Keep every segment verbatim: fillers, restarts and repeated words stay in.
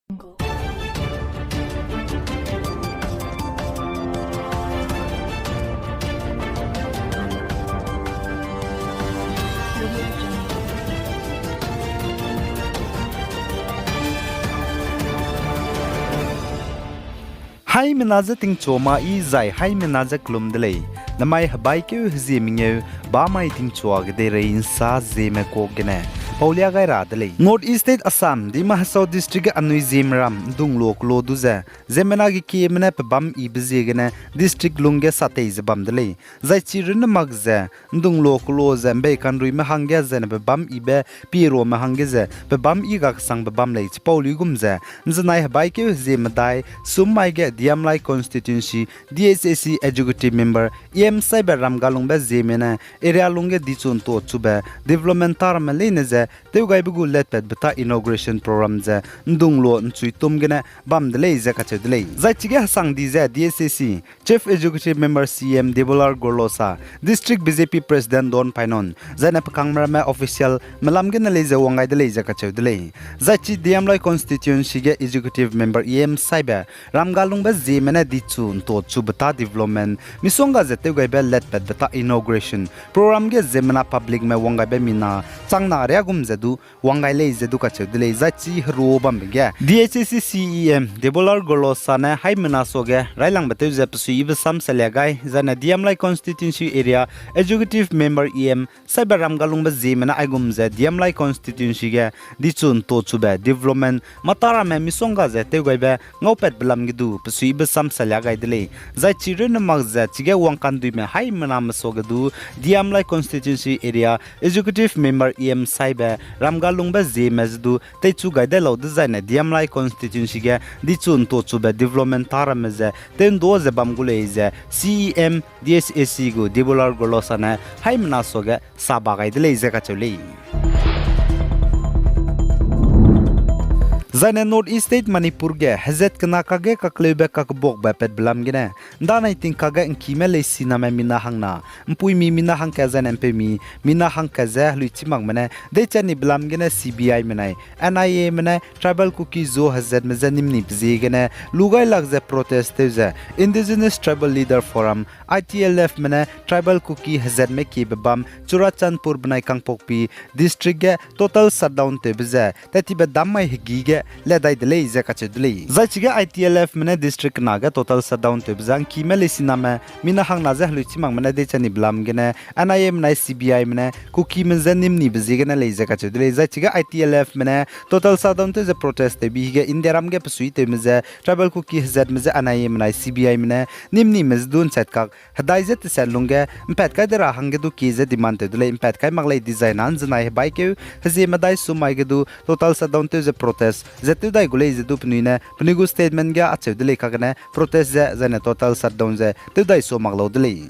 Haimena je tingchu ma i zai haimena je kelum de lei. Namai hebaikeu hezie mengeu bamai tingchua kedeirei ’nsa zieme kuak gene paulia gai ra de lei. North East State Assam, Dima Hasao District ge anui ziemram ’ndunglo kelo du ze, ziemmena gekieme ne pebâm yibe ziegene district lungge satei ze bam de lei. Zai chi runne mak ze, ’ndunglo kelo ze ’mbei kanruime hangge zene pebâm yibe, pierome hangge ze pebâm yi ga kesangbe bam lei. Chipau luigum ze, ’nzenai hebaikeu hezie medai sum mai ge Diamlai Constituency, D H A C Executive Member E M Saibe Ramgalungbe zieme ne area lungge dichu ’nto chube development ta ramme leine ze tewgaibe gu letpatbe ta inauguration program ze ’ndunglo ’nchui tum gene bam de lei ze kacheu de lei. Zai chige hesang di ze D H A C Chief Executive Member C E M Debolal Gorlosa, District B J P President Don Painon, zaine pekangme ramme official melam gene lei ze wang gai de lei ze kacheu de lei. Zai chi Diamlai Constituency ge Executive Member E M Saibe Ramgalungbe zieme ne dichu ’nto chube ta development misongga ze tewgaibe letpatbe ta inauguration program ge ziemmena publicme wang gaibe mina changna riagum ze du wang gai lei ze du kacheu de lei. Zai chi heru bambe ge D H A C C E M Debolal Gorlosa ne haimena suage railangbe tew ze pesuiyibe sam salia gai, zaine Diamlai Constituency Area Executive Member E M Saibe Ramgalungbe zieme ne aigum ze Diamlai Constituency ge dichu ’nto chube development mata ramme misongga ze tewgaibe ngaupatbe lam ge du pesuiyibe sam salia gai de lei. Zai chi runne mak ze chige wangkanduime haimename suage du Diamlai Constituency Area Executive Member E M Saibe Ramgalungbe zieme ze du teichu gai de lau dezaine Diamlai Constituency ge dichu ’nto chube development ta ramme ze tew'nda ze bam gu lei ze C E M D H A C gu Debolal Gorlosa ne haimena suage saba gai de lei ze kacheu lei. Zaine North East State Manipur ge hezat kena kakge kakleube kakbuakbe patbe lam gene, ’ndanai ting kakge ’ngkime leisiname mina hangna, ’mpuimi mina hangkat zaine ’mpeumi mina hangkat ze heluichimakme ne deichanibe lam gene C B I menai, N I A me ne Tribal Kuki Zo hezatme je nimni pe ziegene lugailak ze protest tew ze Indigenous Tribal Leader Forum, I T L F me ne Tribal Kuki hezatme kiebe bam Churachandpur benai Kangpokpi District ge total shutdown tewbe ze tattibe dam mai hegî ge ledai de lei ze kacheu de lei. Zai chige I T L F me ne district kena ge total shutdown tewbe ze ’ngkime leisiname mina hangna je heluichimakme ne deichanibe lam gene N I A menai C B I me ne Kukime je nimnibe ziegene lei ze kacheu de lei. Zai chige I T L F me ne total shutdown tew ze protest tewbe hige Indiaram ge pesuitewme ze Tribal Kuki hezatme je N I A menai C B I me ne nimnime je du ’nchat kak hedai ze teset lungge ’mpat kai de ra hangge du kie ze demand tew de lei. ’Mpat kai mak lei dizai na ’nzenai hebaikeu hezie medai sum mai ge du total shutdown tew ze protest ze tew dai gu lei ze du penui ne penui gu statement ge acheu de lei. Kagene protest ze zaine total shutdown ze tew dai sua mak lau de lei.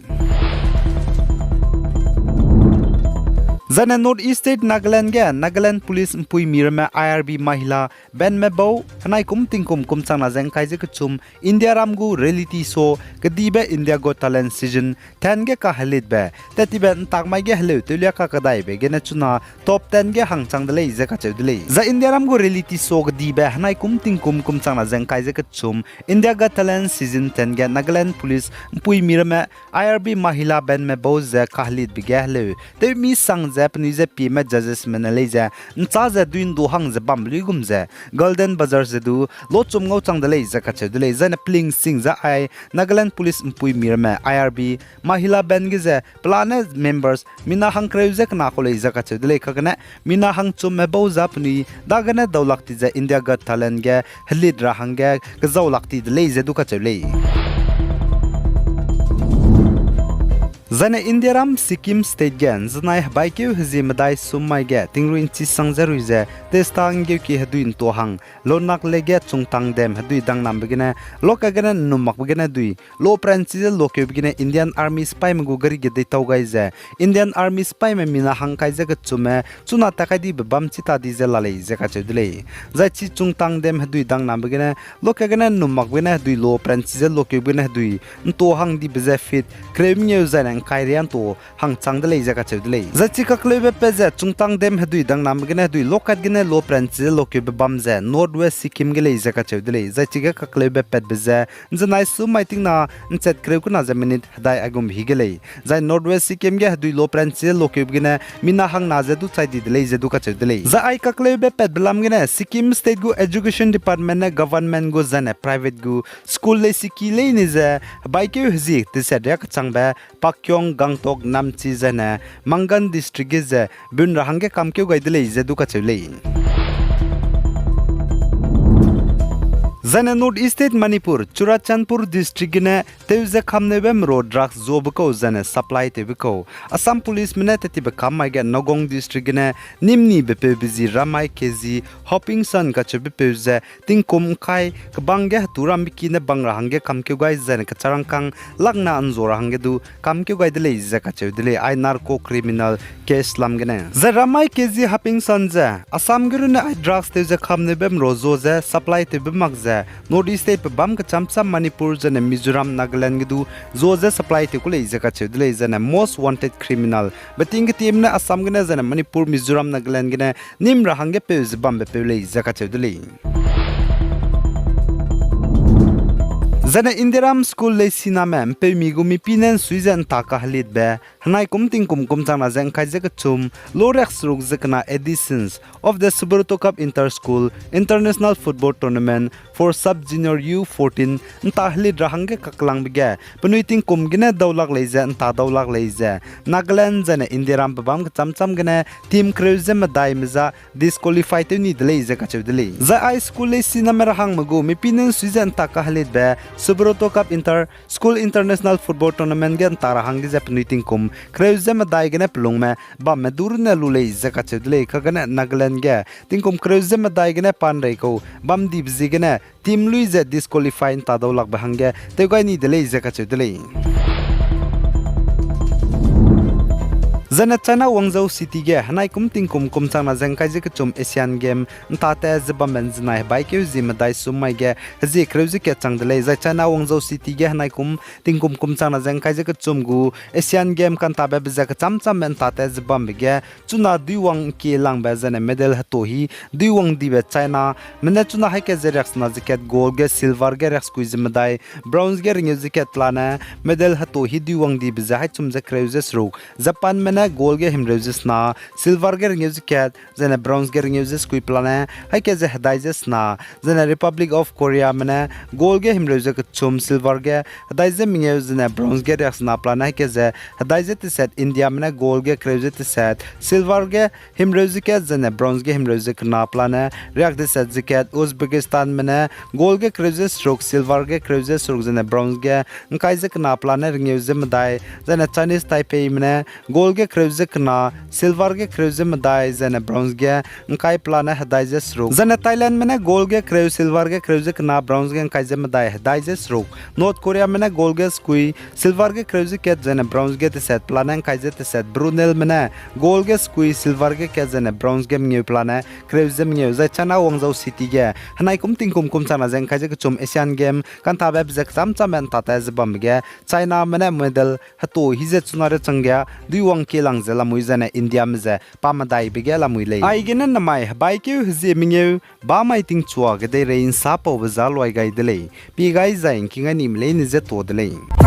Zaine North East State Nagaland ge Nagaland Police ’mpuimi ramme I R B Mahila bandme bau henai kum tingkum kum changna ze ’ngkai ze kechum Indiaram gu reality show kedibe India Got Talent Season ten ge kahelitbe, tattibe ’ntak mai ge heleu tewlia kakadaibe gene chuna top ten ge hangchang de lei ze kacheu de lei. Zai Indiaram gu reality show kedibe henai kum tingkum kum changna ze ’ngkai ze kechum India Got Talent Season ten ge Nagaland Police ’mpuimi ramme I R B Mahila bandme bau ze kahelitbe ge heleu tewmi sang ze penui je pieme judgesme ne lei ze ’nchâ ze duindu hang ze bambe luigum ze Golden Buzzer ze du lochum ngau chang de lei ze kacheu de lei. Zaine pelingsing ze ai Nagaland Police ’mpuimi ramme I R B Mahila band ge ze pelane members mina hangkereu ze kena kau lei ze kacheu de lei. Kagene mina hangchumme bau za penui dagene daulak ti ze India Got Talent ge helit ra hangge kezaulak ti de lei ze du kacheu lei. Zaine Indiaram Sikkim State ge ’nzenai hebaikeu hezie medai sum mai ge tingrui ’nchi sang ze rui ze testa ’nggeuki hedui ’nto hang Lonak Lake ge Chungtang Dam hedui dangnambe gene loka gene ’nnum makbe gene dui lo pranchi ze lokeube gene Indian Army sipaime gu gari ge deitau gai ze Indian Army sipaime mina hangkai ze kechumme chuna takai dibe bam chi ta di ze la lei ze kacheu de lei. Zai chi Chungtang Dam hedui dangnambe gene loka gene ’nnum makbe gene hedui lo pranchi ze lokeube gene hedui ’nto hang dibe ze feet kereu mengeu zaine ’ngkai rianto hangchang de lei ze kacheu de lei. Zai chi kakleube pat ze Chungtang Dam hedui dangname gene hedui lokat gene loperanchi ze lokeube bam ze North West Sikkim ge lei ze kacheu de lei. Zai chige kakleube patbe ze ’nzenai su mai tingna ’nchet kereu kena ze minute hedai aigum hi ge lei. Zai North West Sikkim ge hedui loperanchi ze lokeube gene mina hangna ze du chai di de lei ze du kacheu de lei. Zai ai kakleube patbe lam gene Sikkim State gu Education Department ne government gu zaine private gu school leisiki leine ze hebaikeu hezie teset riak kechangbe Pakyong, Gangtok, Namchi zaine Mangan district ge ze bun ra hangge kamkeu gai de lei ze du kacheu lei. Zaine North East State Manipur, Churachandpur district gene tew ze kamneube mero drugs zuabe kau zaine supply tewbe kau Assam Policeme ne tetibe kam mai ge Nagaon district gene nimni bepeube zi ramai kezi Hopingson kacheube peu ze tingkum ’ngkai kebang ge hetu rambe ki ne bang ra hangge kamkeu gai zaine kecharangkang lakna ’nzua ra hangge du kamkeu gai de lei ze kacheu de lei, ai narco criminal case lam gene. Zai ramai kezi Hopingson ze Assam ge runne ai drugs tew ze kamneube mero zua ze supply tewbe mak ze North East State pe bam kechamcham Manipur zaine Mizoram, Nagaland ge du zua ze supply tew ku lei ze kacheu de lei, zaine most wanted criminal beting ketieme ne Assam gene zaine Manipur, Mizoram, Nagaland gene nim ra hangge peu ze bambe peu lei ze kacheu de lei. Zaine Indiaram school leisiname ’mpeumi gu mipî ne ’nsui ze ’nta kahelitbe, henai kum tingkum kum changna ze ’ngkai ze kechum, loriak seruk ze kena editions of the Subroto Cup Inter-School International Football Tournament for Sub-Junior U fourteen ’nta helit ra hangge kaklangbe ge penui tingkum gene daulak lei ze ’nta daulak lei ze Nagaland zaine Indiaram pe bam kechamcham gene team kereu ze medai me za disqualify tew ni de lei ze kacheu de lei. Zai ai school leisiname ra hangme gu mipî ne ’nsui ze ’nta kahelitbe Subroto Cup Inter-School International Football Tournament ge ’nta ra hangge ze penui tingkum kereu ze medai gene pelungme bamme du runne lu lei ze kacheu de lei. Kagene Nagaland ge tingkum kereu ze medai gene panrei kau bam dibe ziegene team lui ze disqualify ’nta daulakbe hangge tew gai ni de lei ze kacheu de lei. Zaine China Guangzhou City ge henai kum tingkum kum changna ze ’ngkai ze kechum Asian Game ’nta tat ze bambe ’nzenai hebaikeu zie medai sum mai ge hezie kereu ze kat chang de lei. Zai China Guangzhou City ge henai kum tingkum kum changna ze ’ngkai ze kechum gu Asian Game ka'ntabe be ze kechamchambe ’nta tat ze bambe ge chuna duiwang kie langbe zaine medal heto hi duiwang dibe Chiname ne chuna haî kat ze riaksena ze kat gold ge, silver ge riaksekui ze medai, bronze ge rengeu ze kat pelane medal heto hi duiwang dibe ze haî chum ze kereu ze seruk. Japanme ne gold ge himreu ze sena, silver ge rengeu ze kat, zaine bronze ge rengeu ze sekui pelane haî kat ze hedai ze sena, zaine Republic of Koreame ne gold ge himreu ze kechum, silver ge hedai ze mengeu, zaine bronze ge riaksena pelane haî kat ze hedai ze teset. Indiame ne gold ge kereu ze teset, silver ge himreu ze kat, zaine bronze ge himreu ze kena pelane riak teset ze kat. Uzbekistanme ne gold ge kereu ze seruk, silver ge kereu ze seruk, zaine bronze ge ’ngkai ze kena pelane rengeu ze medai, zaine Chinese Taipeime ne gold ge kereu ze kena, silver ge kereu ze medai, zaine bronze ge ’ngkai pelane hedai ze seruk. Zaine Thailandme ne gold ge kereu, silver ge kereu ze kena, bronze ge ’ngkai ze medai, hedai ze seruk. North Koreame ne gold ge sekui, silver ge kereu ze kat, zaine bronze ge teset pelane ’ngkai ze teset. Bruneime ne gold ge sekui, silver ge kat, zaine bronze ge mengeu pelane kereu ze mengeu. Zai China Guangzhou City ge henai kum tingkum kum changna ze ’ngkai ze kechum Asian Game ka'ntabe be ze kechamchambe ’nta tat ze bambe ge Chiname ne medal heto hi ze chuna re changge duiwang kie lang ze lamui, zaine Indiame ze pa medaibe ge lamui lei. Aigene namai hebaikeu hezie mengeu bamai tingchua kedeirei ’nsapaube za luai gai de lei. Pie gai zai ’ngking gai nime leine je to de lei.